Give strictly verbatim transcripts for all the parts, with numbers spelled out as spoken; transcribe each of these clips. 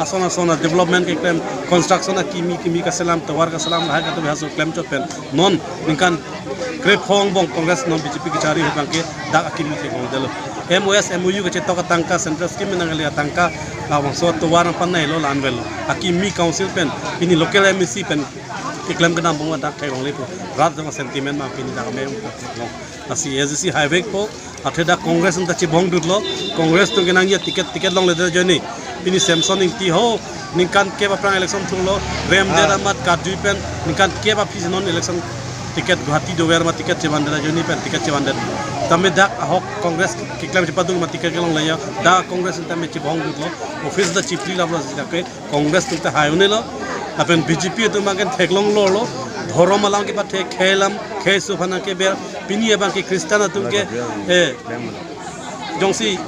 ason ason a development keklem, construction akimi kimi kaselam, tovar kaselam lahai katubi haso klemchot pen non ningkan krephongo angbong Congress non B J P kachari ahut abangke dak akimi theklongdetlo. M O S, M O U kachetok atangka, central scheme nangkele atangka, labangso tovar nangpanai lo la-an avelo. Akimi council pen, pini local M A C pen Keklem kedam abang dak theklongle pu. Rat jong sentiment ma pini dak me theklong. Lasi A D C highway po, athe dak Congress ta chibong dutlo. Congress atum ke nangji ticket, ticket longle de ajoine. Pini Samson Ingti ho, ningkan kep aphrang election thurlo. Rem de Ah. amat karjui pen, ningkan kep aphi si non election ticket Guwahati dover ma ticket chevan de ajoine pen, ticket chevan de. Tame dak ahok Congress keklem chepadun ma ticket kelongle ya. Dak Congress tame chibong dutlo. Office ta chipri lamlo si dak ke. Congress atum ta hai unelo, lapen B J P atum abang ke theklong lorlo, dhorom alam kepathe, khei alam, khei aso aphan ke ber, pini abang ke Christian atum ke, eh, jongsi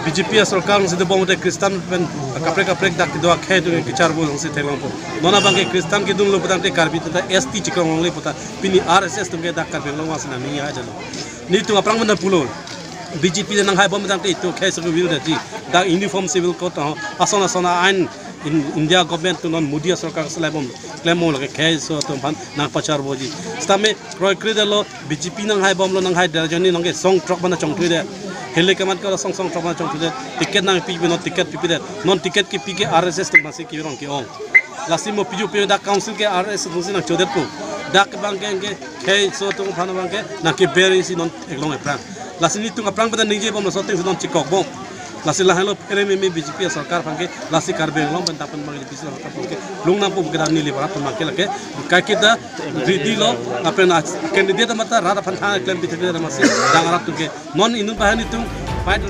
B J P asorkar si dobom te Christian pen kaprek kaprek dak kedo akhei atum ke kecharbo jongsi theklongpo. Non abang ke Christian kedunlo putangte Karbi atum ta S T chikrong longle puta, pini R S S atum ke dak Karbi Anglong vangsi nangning ya jalo. Nelitum aphrang pen pulo. B J P nanghai bom tangte itum khei aso ke vil daji. Dak Uniform Civil Code ho. Ason ason a-ain in India government atum non Modi asorkar si lai bom. Klembom lake khei aso atum aphan nangpacharboji. Sitame kroikre detlo B J P nanghai bomlo nanghai de ajoine nangke song throk abang chongthui de. Hele kemat ke song song throk abang chongthui de. Ticket nangpi pi non ticket pipi de. Non ticket kepi ke R S S atum abangsi kerong ke-ong. Lasi mo piju piju dak council ke R S S atumsi nangchodetpo. Dak abang ke ke khei aso atum aphan abang ke nangkeber isi non theklong aphrang. Lasi nelitum aphrang pen ningje bom laso atengsi non chikok bom. Lasi lahelo phere meme B J P asorkar aphan ke lasi Karbi Anglong pen dak pen abang B J P asorkar aphan ke lung nangpo ke dak neli barat atum abang ke lake kaiketa ready lo lapen a candidate amat ta rat aphan thang klem pi thek amatsi dak arat atum ke non inut bahan itum fight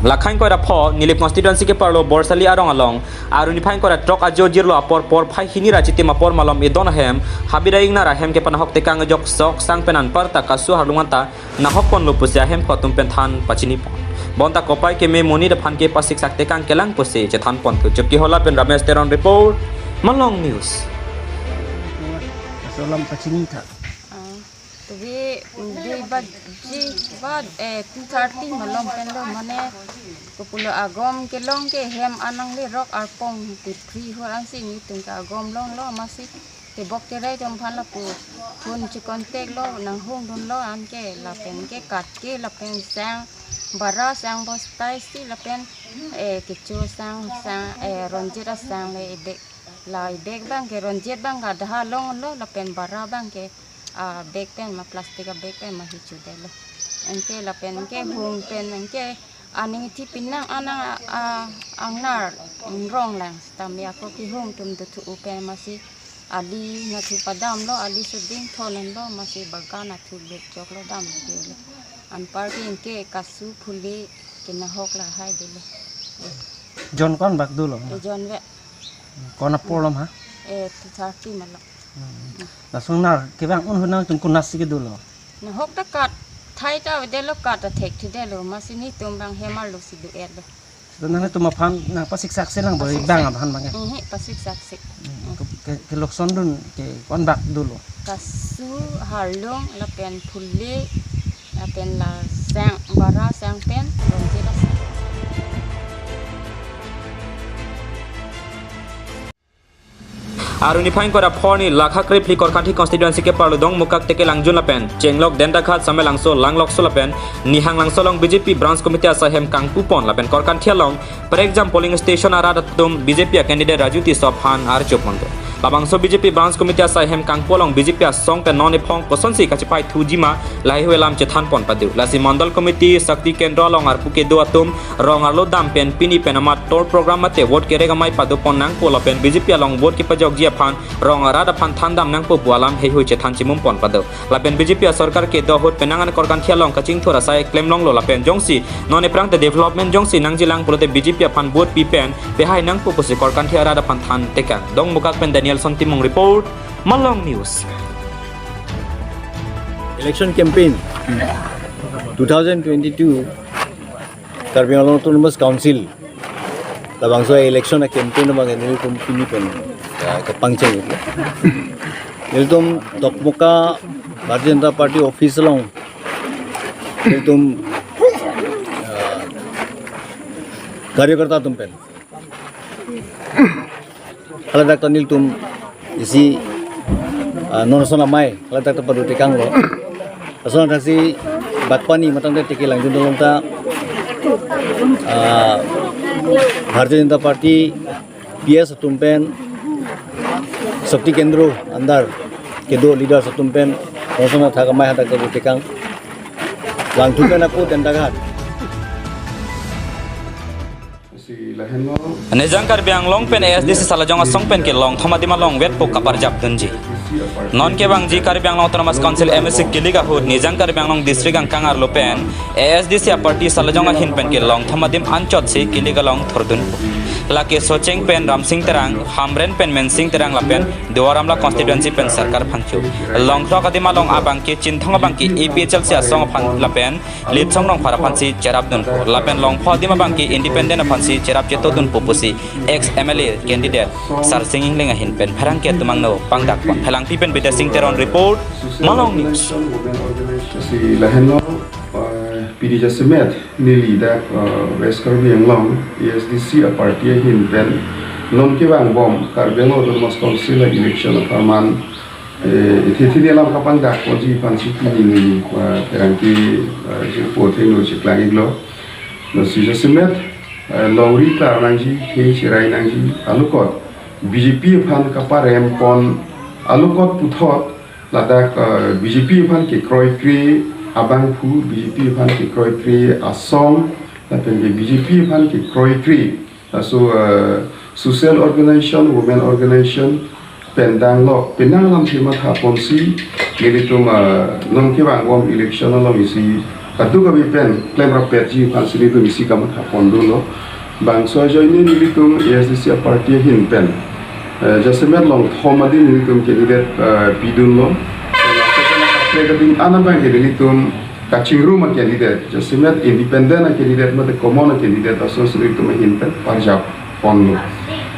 Lakhang koira pho, Nilip constituency keparlo Borsali arong along, aruni phang koira throk ajo jirlo apor porphai hini ra chitim apor malom edon ahem, habida ingnar ahem kepanahok tekang ajok sok sang pen anparta kasu harlung anta nahok ponlo pusi ahemphu atum pen than pachini pon. Bonta kopai keme monit aphan kepasik sak tekang kelang pusi chethan pon tu. Chupki Hola pen Ramesh Teron report, Malong News. Solam pachini tha. Ah, to be, mm, dui baji, ba, eh, two thirty malom pen lo, mane, kopulo agom kelong ke hem anang le rok arpong tipri ho ansi nelitum ke agom longlo, amatsi tebok terai atum aphan lapu phone che contact lo, nanghong dunlo anke, lapen ke kat ke, lapen sang bara sang bostai si, lapen, eh, kecho sang, sang, eh, ronjit asang le ibek. La ibek abang ke ronjit abang ke daha longlo, lapen bara abang ke, ah, bag pen ma plastic a bag pen ma hichu detlo. Anke lapen ke hung pen anke aning thi pinang anang, ah, angnar ingrong lang sitame ako kehung atum dothu pen amatsi ali nathu padamlo, ali seding tholen lo, amatsi bagan athu lut choklo dam detlo. Anpar ke anke kasu phule kenahok lahai detlo. Jon ko-an bak dolo? Ejon ve. Ko-an apor lom ha? Eh, two thirty malom. Hmm. Lason nar kevang un-e nangtum konatsi kedolo? Nahok ta kat thai ta avedetlo, kat ta thekthedetlo, amatsi nelitum abang hem arlo si do-etlo. Seta nangtum aphan nangpasik sak si lang boi, pasik bang sak aphan abang ke? Ehe, pasik sak si. Hmm. Ke, ke, kelokson dun ke ko-an bak dolo? Kasu, harlung, lapen phule, lapen la sang, bara sang pen ronjit asang. Aruni phang koira pho ni lakha krephli Korkanthi constituency keparlo Dongmukak Tekelangjun lapen Chenglok Dendaghat Samelangso Langlokso lapen Nihanglangso along B J P branch committee asai hem kangpu pon lapen Korkanthi along Prekjam polling station arat atum B J P a candidate Raju Tisso aphan archo pon do. Labangso B J P branch committee asai hem kangpu along B J P asong pen non ephong kosonsi kachepai thuji ma laheihui alam chethan pon pado. Lasi mandal committee, Shakti Kendra along arpu kedo atum rong arlo dam pen pini pen amat tour program mate vote kerek amei pado pon nangpo lapen B J P along vote kepajokji aphan rong arat aphan thandam nangpo pu alam heihui chethan chimum pon pado. Lapen B J P asorkar kedo ahut penang an Korkanthi along kachingthur asai klem longlo lapen jongsi non ephrang te development jongsi nangjilang pulote B J P aphan vote pi pen pehai nangpo pusi Korkanthi arat aphan than tekang. Dongmukak pen Danielson Timung report, Malong News. Election campaign two thousand twenty-two Karbi Anglong Autonomous Council labangso election a campaign abang nelitum pini pen, ah, kepangcheng. Nelitum Dokmoka Bharatiya Janata Party office along nelitum, ah, karyakarta atum pen haladak ta nelitum isi, ah, non ason amei haladak ta pado tekanglo. Lason athak si bak pani matang te Tekelangjun along ta, ah, Bharatiya Janata Party P S atum pen, Shakti Kendra under kedo leaders atum pen, Rongson Athak amei hadak kedo tekang langthu pen ako Tendaghat. Nijang Karbi Anglong pen A S D C Salajong Asong pen kelong thom adim along vetpo kaparjap dunji. Non kevangji Karbi Anglong Autonomous Council M A C kilik ahut Nijang Karbi Anglong District angkang arlo pen A S D C aparty Salajong ahin pen kelong thom adim anchotsi kilik along thordunpo. Lake Socheng pen Ramsing Terang, Hamren pen Mensing Terang lapen Duar Amla constituency pen Sarkar Phangcho. Longthrok adim along abangke Chinthong abangke A P H L C asong aphan lapen Litsong Rongphar aphansi cherapdunpo. Lapen longpho adim abangke independent aphansi cherap chetodunpo pusi ex M L A candidate Sarsing Engleng ahin pen pherangke atum angno pangdakpon. Phelangpi pen Bidya Sing Teron report, Malong News. Si lahenlo, eh, pini jasemet neli dak, eh, West Karbi Anglong A S D C aparty ahin pen non kevangbom Karbi Anglong Autonomous Council election apharman, eh, ithi ithi alam kapangdakponji aphansi pini neli, eh, pherangke, eh, jirpo athengno cheklang-iklo. Lasi jasemet, eh, longri klar nangji, hei cherai nangji, alukot B J P aphan kaparempon, alukot puthot, ladak, eh, B J P aphan kekroikre abangphu, B J P aphan kekroikre asong, lapen ke B J P aphan kekroikre, laso, eh, social organization, women organization, pen danglok, penang alamthe mathaponsi, nelitum, eh, non kevangbom election along isi, kadokave pen klemrappetji aphansi nelitum isi kamathapondunlo. Bangso ajoine nelitum A S D C aparty ahin pen, eh, jasemet longthom adim nelitum candidate, eh, pidunlo. Lapen laso pen akaprek adim an abangke nelitum kachingrum acandidate, jasemet independent acandidate mate common acandidate asonsi nelitum ahin pen parjapponlo.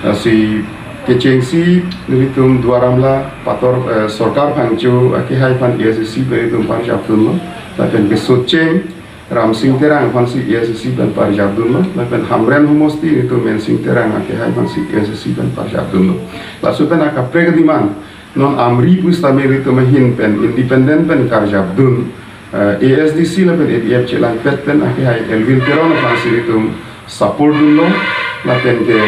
Lasi kechengsi nelitum Duar Amla pator, eh, Sarkar Phangcho akehai aphan A S D C pen nelitum parjapdunlo. Lapen ke Socheng Ramsing Terang aphansi A S D C pen parjapdunlo, lapen Hamren homosti nelitum Mensing Terang akehai aphansi A S D C pen parjapdunlo. Laso pen akaprek adim an, non Amri pusitame nelitum ahin pen independent pen karjapdun, eh, A S D C lapen A D F chelangpet pen akehai Elwin Teron aphansi nelitum support dunlo, lapen ke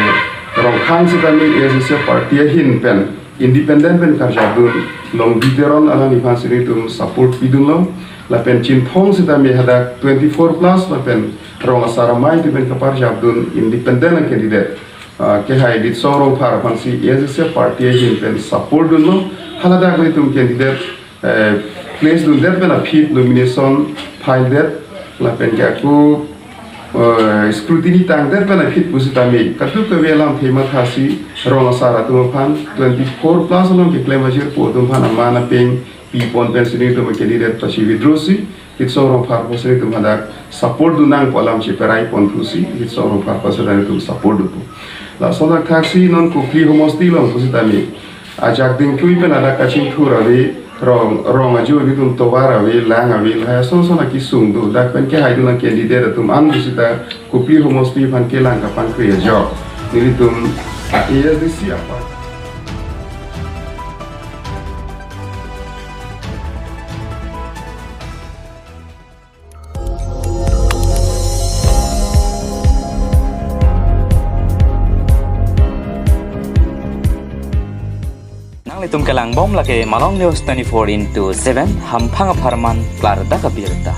Rongkhang sitame A S D C party ahin pen independent pen karjapdun Longbi Teron alangliphansi nelitum support pidunlo. Lapen Chinthong sitame hadak twenty-four plus lapen rong asar amei atum pen kaparjapdun independent candidate, ah, kehai Litsong Rongphar aphansi A S D C party ahin pen support dunlo. Haladak nelitum candidate, eh, place dundet pen aphi nomination filedet, lapen ke ako, eh, scrutiny tangdet pen aphi pusitame kadokave alamthe mathasi rong asar atum aphan twenty-four plus along keklem ajirpo atum aphan aman apeng pipon pensi nelitum candidate pasi withdrawsi, Litsong Rongphar aphansi nelitum hadak support dunnangpo alam cheperai ponthusi, Litsong Rongphar aphansi nelitum support dunpo. Lason athaksi non Kopili homosti along pusitame ajak dingklui pen ladak kachingthur ave, rong, rong ajo nelitum tovar ave, lang ave, lahai ason ason akesung do. Dak pen kehaidun acandidate atum an pusita Kopili homosti aphan kelang kapangkri ajok nelitum A S D C apa. Nanglitum kelangbom lake Malong News twenty-four into seven, hamphang apharman klardak abirta.